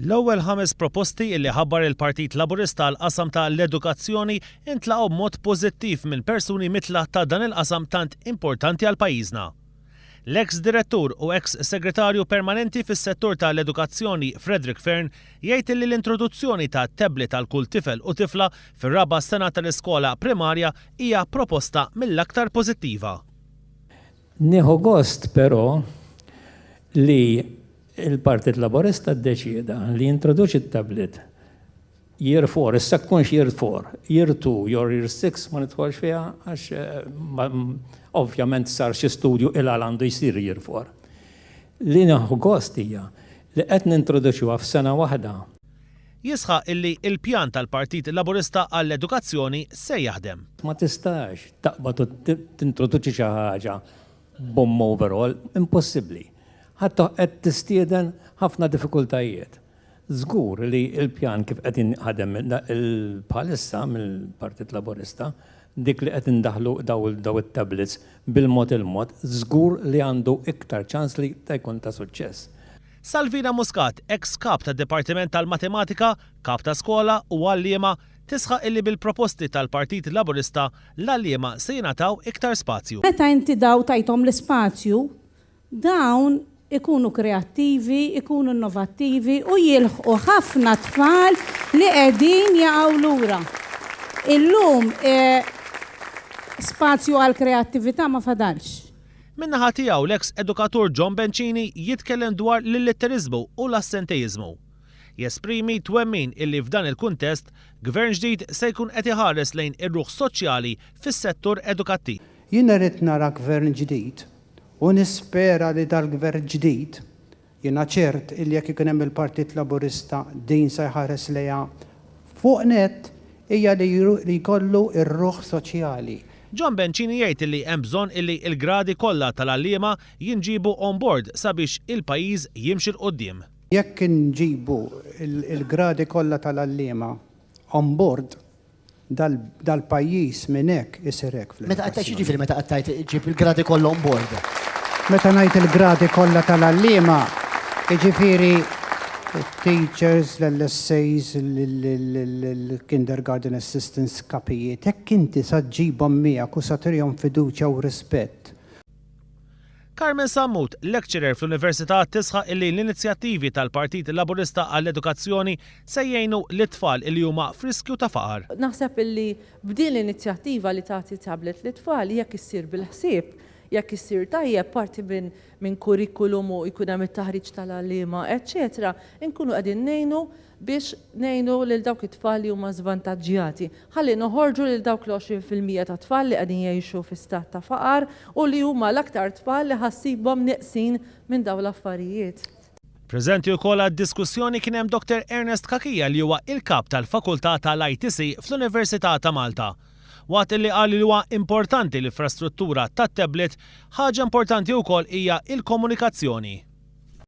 L-ewwel ħames proposti illi ħabbar il-Partit Laburista għall-qasam ta' l-edukazzjoni intlaqgħu b'mod pożittiv minn persuni mitla ta' dan il-qasam tant importanti għal pajjiżna. L-eks Direttur u eks Segretarju Permanenti fis-settur ta' l-edukazzjoni Frederick Fearne jgħid illi l-introduzzjoni ta' tablet għal kull tifel u tifla fir-raba' sena tal-iskola primarja hija proposta mill-aktar pożittiva. Nieħu gost però li Il-Partit Laburista ddeċieda li jintroduċi t-tablet year 4, issa tkunx year 4, year 2 jew year 6 ma nidħolx fiha għax ovvjament sar xi studju il għala għandu jsir year 4. Li nieħu gost hija li qed nintroduċuha f'sena waħda. Jisħaq illi il-pjan tal-Partit Laburista għall-edukazzjoni se jaħdem. Ma tistax taqbad u tintroduċi xi ħaġa Bomm overall, impossibbli. Ħadd qed tistieden ħafna diffikultajiet. Żgur li l-pjan kif qed jinħadem bħalissa mill-Partit Laburista, dik li qed indaħħlu daw it-tablets bil-mod il-mod, żgur li għandu iktar ċans li jkun ta' suċċess. Salvina Muscat, eks Kap tad-Dipartiment tal-Matematika, Kap ta' Skola u għalliema, tisħaq illi bil-proposti tal-Partit Laburista l-għalliema se jingħataw iktar spazju. Meta inti daw tajthom l-ispazju, dawn ikunu kreattivi, ikunu innovattivi u jilħqu ħafna tfal li qegħdin jaqgħu lura. Illum spazju għall-kreattività ma fadalx. Min-naħa tiegħu l-eks edukatur John Bencini jitkellem dwar l-illitteriżmu u l-assenteiżmu. Jesprimi twemmin illi f'dan il-kuntest, Gvern ġdid se jkun qed iħares lejn ir-ruħ soċjali fis-settur edukattiv. Jiena rrid nara Gvern ġdid u nispera li dal-Gvern ġdid, jiena ċert illi jekk ikun hemm il-Partit Laburista din se jħares lejha fuq nett, hija li jkollu r-ruħ soċjali. John Bencini jgħid illi hemm bżonn illi l-gradi kollha tal-għalliema jinġiebu on board sabiex il-pajjiż jimxi 'l quddiem. Jekk inġibu l-gradi kollha tal-għalliema on board, dal-pajjiż minn hekk isir hekk fl-edukazzjoni. Meta qed tgħid, x'jiġifieri meta qed tgħid ġib il-gradi kollha on board? Meta ngħid il-gradi kollha tal-għalliema, jiġifieri t-teachers, l-LSAs, il-kindergarten assistants, kapijiet, jekk inti sa ġġibhom miegħek u sa turihom fiduċja u rispett, Carmen Sammut, lecturer fl-Università tisħaq illi l-inizjattivi tal-Partit Laburista għall-edukazzjoni se jgħinu lit-tfal illi huma f'riskju ta' faqar. Naħseb illi b'din l-inizjattiva li tagħti tablet lit-tfal jekk issir bil-ħsieb, jekk issir tajjeb parti minn minn curriculum u jkun hemm it-taħriġ tal-għalliema eċċetera, inkunu qegħdin ngħinu biex ngħinu lil dawk it-tfal li huma żvantaġġjati, ħalli noħorġu lil dawk l-20% ta' tfal li qegħdin jgħixu fi stat ta' faqar u li huma l-aktar tfal li ħa ssibhom neqsin minn dawn l-affarijiet. Preżenti wkoll għad-diskussjoni kien hemm Dr Ernest Cachia li huwa il-Kap tal-Fakultà tal-ITC fl-Università ta' Malta. Waqt illi qal li huwa importanti l-infrastruttura tat-tablet, ħaġa importanti wkoll hija il-komunikazzjoni.